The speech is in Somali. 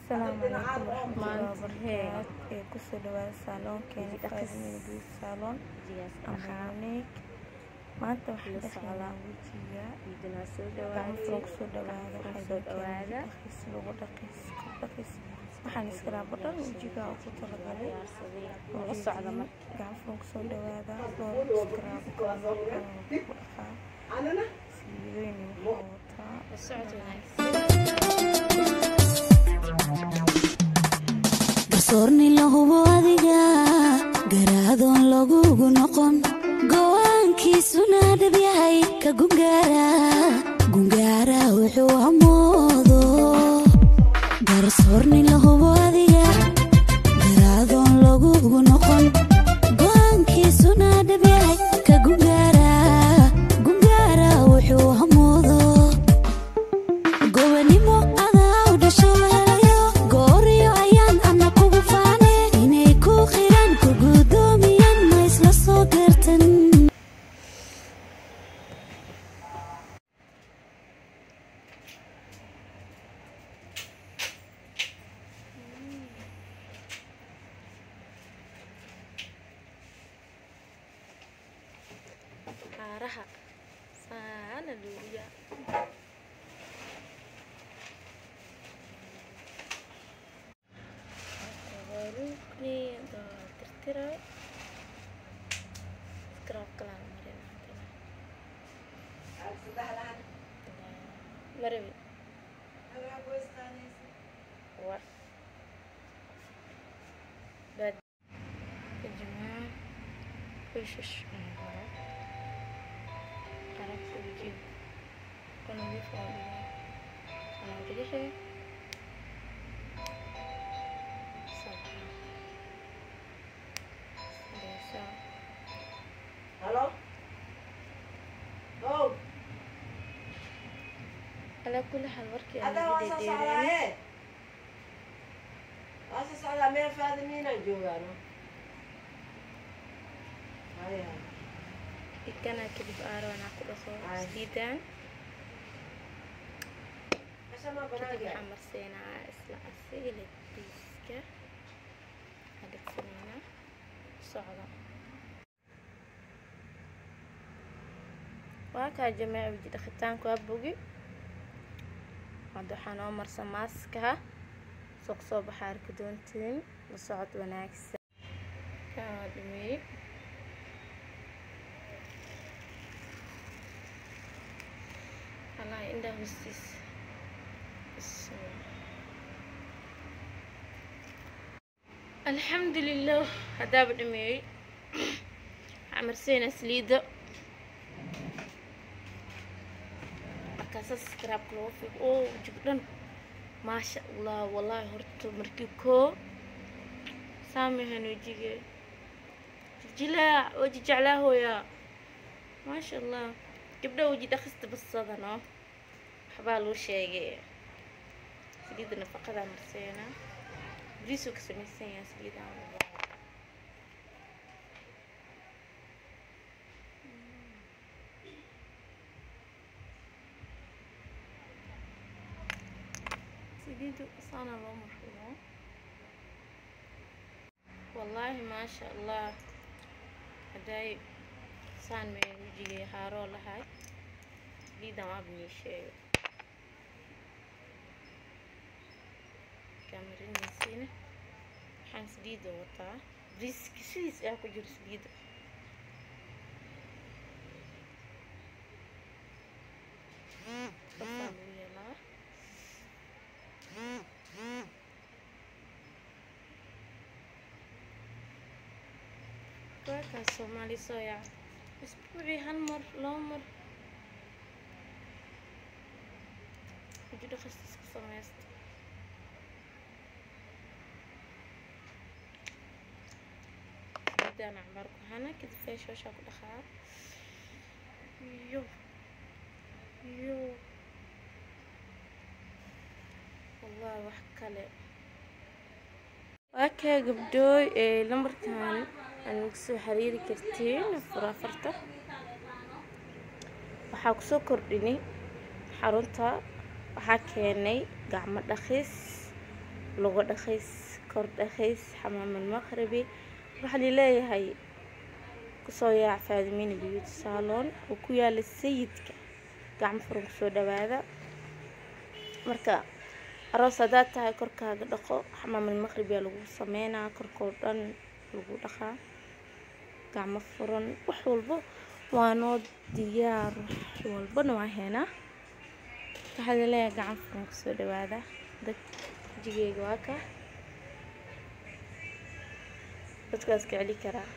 Asalaamu calaykum waraxmatullaahi Maanta wabarakaatu. Ee kusoo dhawaada saaloonkeena weji dhaqis, Faadimina Beauty Salon wejigaas ama dhaqaa Unique. Maanta waxaan la dhaqaynaa socda wejiga. Idinaa soo Gacmo dhawaatay, furan kusoo dhawaada. gacmo Waxaa soo idin keenay weji dhawaada. dhaqis, lugu dhaqis, kor dhaqis. Waxaan iskaraabo dhan wejiga ugu talagalay. Diyaarsaday la socda Ujeediin marka. gacmo furan kusoo dhawaada. Dhowr iskaraabo kala noocan oo lagu dhaqaa. Saliidooyin iyo waxaa wataa. La socod wanaagsan. Garsoorni la hubo adiga garaadoon lagugu noqon, go'aankiisuna dhab yahay, ka gungaara gungaara wuxuu hamoodo. Garsoorni la hubo adiga garaadoon lagugu noqon, go'aankiisuna dhab yahay, ka gungaara gungaara wuxuu hamoodo. Gobanimo adaa u dhasho helayo, gooriyo ayaan ana kugu faane, inay ku qiraan ku gudoomiyaan ma isla soo gartan. Haaraha saana luuya. Rukni tirtiray, scrub kalaan marina hadana. Marabi war bad ya jamaa, wishish aragta wejiga ku nadiif oo dhigay anaa bidixi sabca sadeysa. Calaa kulli xaal warkii aan laga dheedheereeyay. Ikana kadib aaro anaa ku dhaqo saliidan, kadib waxaan marseynaa isla asiga ladiiska adeegsanaynaa socda. Waa kaa jamaaca, weji dhaqitaanku waa bogi. Hadda waxaa noo marsan maaskaha soo soo baxa, arki doontiin. La socod wanaagsan. Kan waa dhameeyey. Allah indhaha hoostiis. Bismillah. Alxamdulilah, haddaaba dhameeyey. Waxaa marseynaa saliidda markaasaa scrabka loogu fiiqo oo wajiga dhan. Maasha Allah, wallahi horta markii koo saamahan wejige jilaac weji jeclaa hooyaa. Maasha Allah, gabdhaha weji dhaqista basadano waxbaa loo sheegay. Saliidda nafaqadaa marseynaa, bariisuu ka samaysan yahay saliidan. Saliidda saana loo marxiyo, wallaahi maasha Allah. Hadday saan meel wejigay haaroo lahay, saliidan waaba nii sheego kaamarinaysiina. Waxaan saliidda wataa bariiska sidiis ayaa ku jiro saliidda. Saasaa lagu yeelaa. Waakaas Soomaali soo yaac, isbuucii hal mar laba mar weji dhaqista iska sameysta. Saliidaan acbaar ku hana, kadib face wash aa ku dhaqaa. Iyo iyo wallahi wax kale. Waa kaa gabdhooy, ee lambarkan aan ugu soo xiriiri kartiin 4 4. Waxaa kusoo kordhinay xarunta, waxaa keenay gacmo dhaqis. Lugo dhaqays, kor dhaqays, xamaam almaqribi. Waxaa laleeyahay kusoo yaac Faadimiina Beauty Salon oo ku yaala Sayidka. Gacmo furan kusoo dhawaada. Marka aroos haddaad tahay, korkaaga dhaqo, xamaam almaqribiyaa lagu sameynaa, korkoo dhan lagu dhaqaa. Gacmo furan, wax walbo waa noo diyaar, wax walbana waa heenaa. Waxaa laleeyahay gacan furan kusoo dhawaada. Dad wejigeyga waa ka dadkaas ka celi karaa.